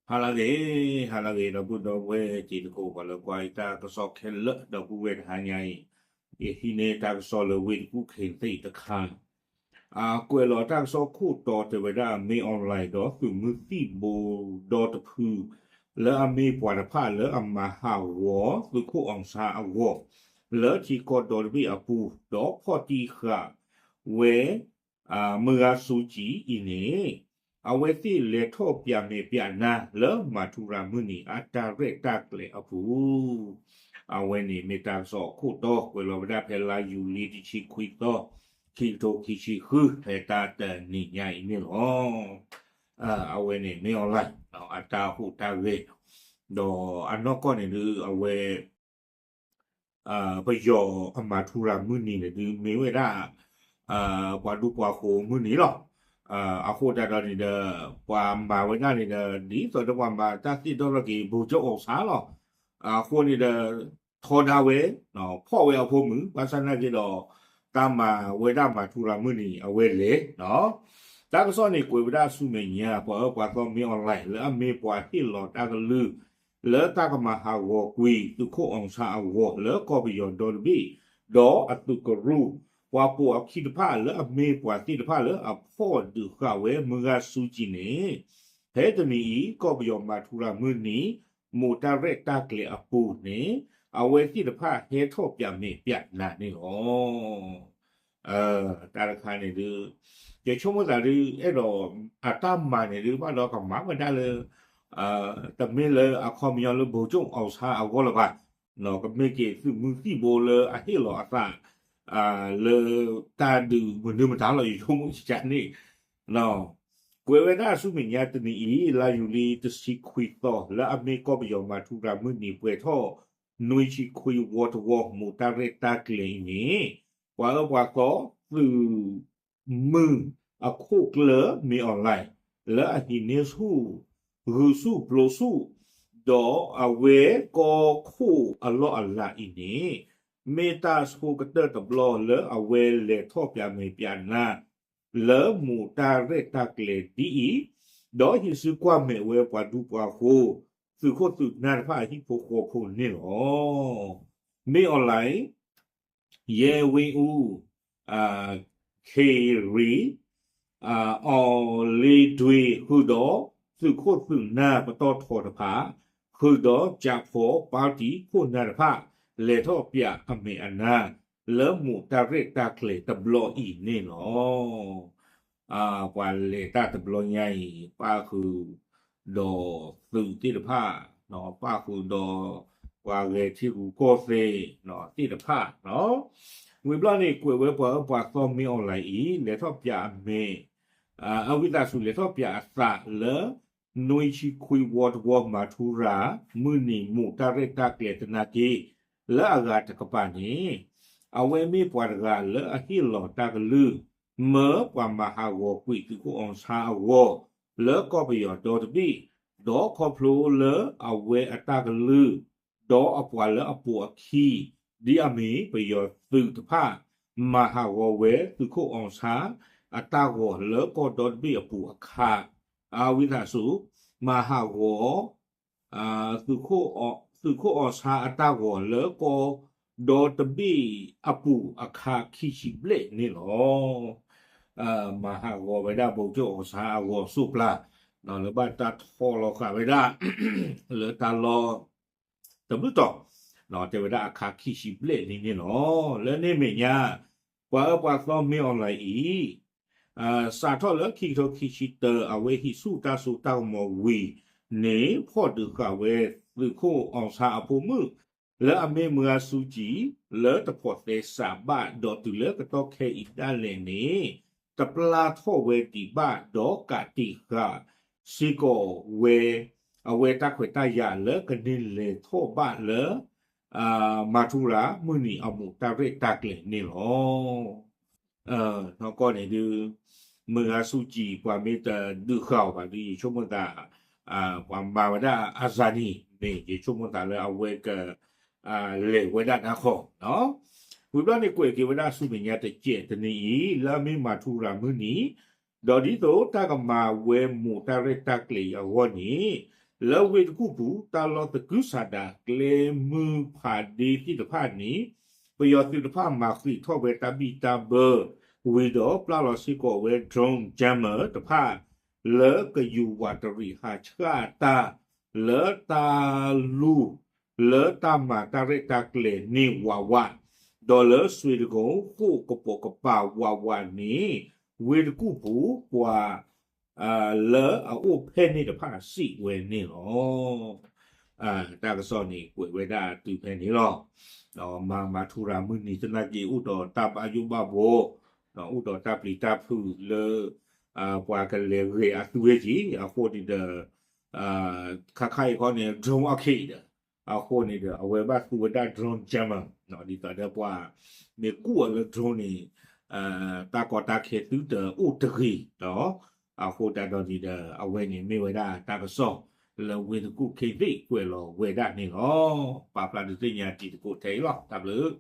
ဟါလၢအဂ့ၤ, ဟါလၢအဂ့ၤ ဒီပုၢ်ဒီဝဲၢ်တံၤသကိး ပှၤလၢကွၢ်ယတၢ်ကစီၣ်ခဲလၢာ် ဒီပုၢ်ဝဲၢ်တဟါညါအံၤ, ယဟံးန့ၢ်တၢ်ကစီၣ်လၢဝ့ၢ်တကူၣ်ခ့ၣ်သ့ၣ်တခါ, အကွဲးလီၤတၢ်ကစီၣ်ခိၣ်တီတဲဝဲဒၣ် မင်းအောင်လှိုင် ဒီးသုးမုၢ်သံၣ်ဘိဒီတဖု လၢအမ့ၢ်ပှၤတဖၣ်လၢအမၤဟးဂီၤသုးခိၣ်အီၣ်ဆါအဂီၢ် လၢထံကီၢ်ဒီတဘ့ၣ်အပူၤ ဒီးဖီၣ်တံၢ်ဃာ်ဝဲ မုၢ်ဂၤစူၤကၠံအံၤန့ၣ် အဝဲသ့ၣ်လဲၤထီၣ်ပၠးမဲာ်ပၠးနါလၢမၤထူရၤမုၢ်နံၤအတၢ်ရဲၣ်တၢ်ကျဲၤအပူၤ, အဝဲန့ၣ်မ့ၢ်တၢ်ကစီၣ်အခိၣ်တီကွဲးလီၤဝဲဒၣ်ဖဲလါယူၤလံတဆံခွံသီ, ခံကထိခံဆံဃု ဖဲတၢ်တနံၤညါအံၤန့ၣ်လီၤ. အဝဲန့ၣ်မ့ၢ် online အတၢ်ဟူးတၢ်ဂဲၤ, ဒီးအနီၢ်ကီၢ်န့ၣ်ဒုးအဝဲ ပယီၤအမၤထူရၤမုၢ်နံၤန့ၣ်ဒုး မ့ၢ်ဝဲဒၣ် ပှၤဒူပှၤဃိၤမုၢ်နံၤလီၤ. အဃိသတးဒီးန့ၣ်ဒီး ပှၤမၤဝဲဒၣ်န့ၣ်ဒီး ဒ်သိးဒီးပှၤမၤတၢ်သ့ၣ်ဒီၣ်ထီၣ်က့ၤ ဗိုလ်ချုပ်အောင်ဆန်းလီၤ. အဃိန့ၣ်ဒီး ထီဒါဝဲ ဖီၣ်ဝဲအဖိမုၣ် ဘၣ်ဆၣ်နာ်က့ဒီး တၢ်မၤဝဲဒၣ်မၤထူရၤမုၢ်နံၤအဝဲလဲၤ တၢ်ကစီၣ်န့ၣ်ကွဲးဝဲဒၣ်ဆူမဲာ်ညါ ပှၤအၢပှၤသီမ့ၢ် online လၢအမ့ၢ်ပှၤဟ့ၣ်လီၤတၢ်ကလုၢ် လၢတၢ်ကမၤဟးဂီၤကွံာ်သုးခိၣ်အီၣ်ဆါအဂီၢ် လၢကီၢ်ပယီၤဒီတဘ့ၣ် ဒီးအသုးကရူၢ် ပှၤပိာ်အခံတဖၣ်လၢအမ့ၢ်ပှၤသ့ၣ်တဖၣ်လၢအဖီၣ်ဒုးဃာ်ဝဲ မုၢ်ဂၤစူၤကၠံန့ၣ် ဖဲတနံၤအံၤ ကီၢ်ပယီၤမၤထူရၤမုၢ်နံၤ မိၢ်တၢ်ရဲၣ်တၢ်ကျဲၤအပူၤန့ၣ် အဝဲသ့ၣ်တဖၣ်ဟဲထီၣ်ပၠးမဲာ်ပၠးနါန့ၣ်လီၤ. တၢ်တခါန့ၣ်ဒုး ယဆိကမိၣ်သးဒုး အဲၣ်ဒိးအတၢ်မၤန့ၣ်ဒုး ဘၣ်ဒီးကမၤဝဲဒၣ်လၢ တမ့ၢ်လၢအခီပညီလၢ ဗိုလ်ချုပ်အောင်ဆန်းအဂီၢ်လၢၤဘၣ်, ကမ့ၢ်က့ၤသုးမုၢ်သံၣ်ဘိလၢအဟ့ၣ်လီၤအသး လၢတၢ်ဒုးမနုၤမတၤလီၤ ယဆိကမိၣ်ကန့ၣ် ကွဲးဝဲဒၣ်ဆူမဲာ်ညါတနံၤအံၤ လါယူၤလံတဆံခွံသီ လၢအမ့ၢ်ကီၢ်ပယီၤမၤထူရၤမုၢ်နံၤပှဲၤထီၣ် နွံဆံခွံဝီတဝီ မိၢ်တၢ်ရဲၣ်တၢ်ကျဲၤအံၤန့ၣ် ပှၤအၢပှၤသီ သုးမုၢ်အခိၣ်ကျၢၢ် မ့ၢ် online လၢအဟံးန့ၢ်ဆူၣ် ဂုာ်ဆူၣ်ပျိၤဆူၣ် ဒီးအဝဲကီၢ်ခိၣ်အလီၢ်အလၤအံၤန့ၣ် မ့ၢ်တၢ်ဆိကတၢၢ်တဘျီလၢအဝဲလဲၤထီၣ်ပၠးမဲာ်ပၠးနါ လၢမိၢ်တၢ်ရဲၣ်တၢ်ကျဲၤဒ်အံၤ, ဒီးဟံးစုကွၢ်မဲာ်ဝဲပှၤဒူပှၤဃိၤ သုးခိၣ်သုးနၢ်တဖၣ်အဟံၣ်ဖိဃီဖိန့ၣ်လီၤ. မ့ၢ် online ရဲဝင်းဦး, ခေးရီ, အောင်လင်းဒွေ ဃုာ်ဒီးသုးခိၣ်သုးနၢ်ပတီၢ်ထီတဖၣ်, ဃုာ်ဒီး ကြံဖီ ပါတီ ခိၣ်နၢ်တဖၣ် လဲၤထီၣ်ပၠးအမဲာ်အနါ လၢမိၢ်တၢ်ရဲၣ်တၢ်ကျဲၤတဘျီအံၤန့ၣ်လီၤ. ပှၤလဲၤတၢ်တဘျီညါအံၤ ပၣ်ဃုာ်ဒီးသုးသ့ၣ်တဖၣ်, ပၣ်ဃုာ်ဒီးပှၤဂဲၤထံရူၢ်ကီၢ်သဲးသ့ၣ်တဖၣ်, ဝံၤဘျီန့ၣ် ကွဲးဝဲပှၤအၢပှၤသီမ့ၢ် online အံၤ လဲၤထီၣ်ပၠးအမဲာ် အဝံသးစူၤလဲၤထီၣ်ပၠးအသးလၢ နွံဆံခွံဝီတဝီ မၤထူရၤမုၢ်နံၤ မိၢ်တၢ်ရဲၣ်တၢ်ကျဲၤသနာ်က့ လၢအဂၤတကပၤန့ၣ် အဝဲမ့ၢ်ပှၤတဂၤလၢအဟ့ၣ်လီၤတၢ်ကလုၢ် မၢပှၤမၤဟးဂီၤကွံာ်သုးခိၣ်အီၣ်ဆါအဂီၢ် လၢကီၢ်ပယီၤဒီတဘ့ၣ်, ဒီးခီဖျိလၢအဝဲအတၢ်ကလုၢ် ဒီးအပှၤလၢအပိာ်အခံ ဒ်အမ့ၢ်ပယီၤသုးတဖၣ် မၤဟးဂီၤဝဲသုးခိၣ်အီၣ်ဆါအတၢ်ဂီၤလၢကီၢ်ဒီတဘ့ၣ်အပူၤအခါ, အဝံသးစူၤ မၤဟးဂီၤ သုးခိၣ်အီၣ်ဆါအတၢ်ဂီၤလၢကီၢ် ဒီတဘ့ၣ်အပူၤအခါခံဆံဘျဲၣ်န့ၣ်လီၤ. မၤဟးဂီၤဝဲဒၣ် ဗိုလ်ချုပ်အောင်ဆန်း အဂီၤစိးပျၢ် လၢဘၣ်တၢ်ထီၣ်လီၤဃာ်ဝဲဒၣ် လၢတၢ်လီၢ်တဘျုးတီၤ တဲဝဲဒၣ်အခါခံဆံဘျဲၣ်န့ၣ်န့ၣ်လီၤ. လၢန့ၣ်အမဲာ်ညါ ပှၤအၢပှၤသီမ့ၢ် online အံၤ စးထီၣ်လၢခံကထိခံဆံတၢ အဝဲဟံးဆူၣ်တၢ်စိတၢ်ကမီၤဝံၤန့ၣ် ဖီၣ်ဒုးဃာ်ဝဲသုးခိၣ်အီၣ်ဆါအဖိမုၣ် လၢအမ့ၢ်မုၢ်ဂၤစူၤကၠံ လၢတဖိးသဲစးဘၣ် ဒီးတုၤလၢကတီၢ်ခဲအံၤဒၣ်လဲာ်န့ၣ် တပျၢ်ထီၣ်ဝဲဒံးဘၣ် ဒီးကးတံာ်ဃာ်စ့ၢ်ကီးဝဲ အဝဲတၢ်ခွဲးတၢ်ယာ်လၢကန့ၢ်လဲၤထီၣ်ဘၣ်လၢ မၤထူရၤမုၢ်နံၤအမိၢ်တၢ်ရဲၣ်တၢ်ကျဲၤန့ၣ်လီၤ. နီၢ်ကီၢ်န့ၣ်ဒုး မုၢ်ဂၤစူၤကၠံ ပှၤမ့ၢ်တဒုးဃာ်အီၤဘၣ်ဒုး ယဆိကမိၣ်သး ပှၤမၤဝဲဒၣ်အစၢ်န့ၣ် မ့ၢ်ယဆိကမိၣ်သးလၢအဝဲက လဲၤဝဲဒၣ်နၢ်ခီ ဝံၤဘျီန့ၣ် ကွဲးက့ၤဝဲဒၣ်ဆူမဲာ်ညါတစဲးတနံၤအံၤ လၢအမ့ၢ်မၤထူရၤမုၢ်နံၤ ဒီးဒ်သိးတၢ်ကမၤဝဲမိၢ်တၢ်ရဲၣ်တၢ်ကျဲၤအံၤအဂီၢ်န့ၣ် လၢဝ့ၢ်တကူၣ်ပူၤ တၢ်လီၢ်သကုၤဆးဒး ကျဲမုၢ်ဖးဒ့သ့ၣ်တဖၣ်န့ၣ် ပယီၤသုးတဖၣ်မၤဃံးထီၣ်ဝဲတၢ်ဘံၣ်တၢ်ဘၢ ဝံၤဒီးပျၢ်လီၤစ့ၢ်ကီးဝဲ drone jammer တဖၣ် လၢကယူၤဝးတရံးဟးဆှၣ်တၢ် လၢတၢ်လူၤ လၢတၢ်မၤတၢ်ရဲၣ်တၢ်ကျဲၤန့ၣ်ဝးဝး, ဒီးလၢစွ့တကိးဃိၣ်ကပိာ်ကပၤဝးဝးန့ၣ် ဝ့ၢ်တကူၣ်ပူၤပှၤ လၢအအိၣ်ဖဲန့ၣ်တဖၣ်စံးဝဲန့ၣ်လီၤ. တၢ်ကစီၣ်န့ၣ် ကွဲးဝဲဒၣ်တုၤဖဲန့ၣ်လီၤ. ဒီးမၤမၤထူရၤမုၢ်နံၤသနာ်က့ အိၣ်ဒီးတၢ်ဘၣ်ယိၣ်ဘၣ်ဘှီ, ဒီးအိၣ်ဒီးတၢ်ပျံၤတၢ်ဖုးလၢ ပှၤကလဲၤဂဲၤအသုဝဲက့ၤ အဃိန့ၣ်ဒီး ခါခါအံၤခီန့ၣ် drone အီၣ်ခ့အံၤဒီး အဃိန့ၣ်ဒီး အဝဲဘၣ်သူဝဲဒၣ် drone jammer ဒ်သိးဒီးပှၤမ့ၢ်ကူၣ်အီၤလၢ drone န့ၣ် တၢ်ကီတၢ်ခဲသုတအိၣ်တဂ့ၤဒီး အဃိသတးဒီးန့ၣ်ဒီး အဝဲန့ၣ်မ့ၢ်ဝဲဒၣ်တၢ်ကစီၣ် လၢဝ့ၢ်တကူၣ်ခ့သ့ၣ်ကွဲးလီၤဝဲဒၣ်န့ၣ်လီၤ. ပာ်ဖျါဒုးသ့ၣ်ညါတံၤသကိးထဲအံၤလီၤ. တၢ်ဘျုး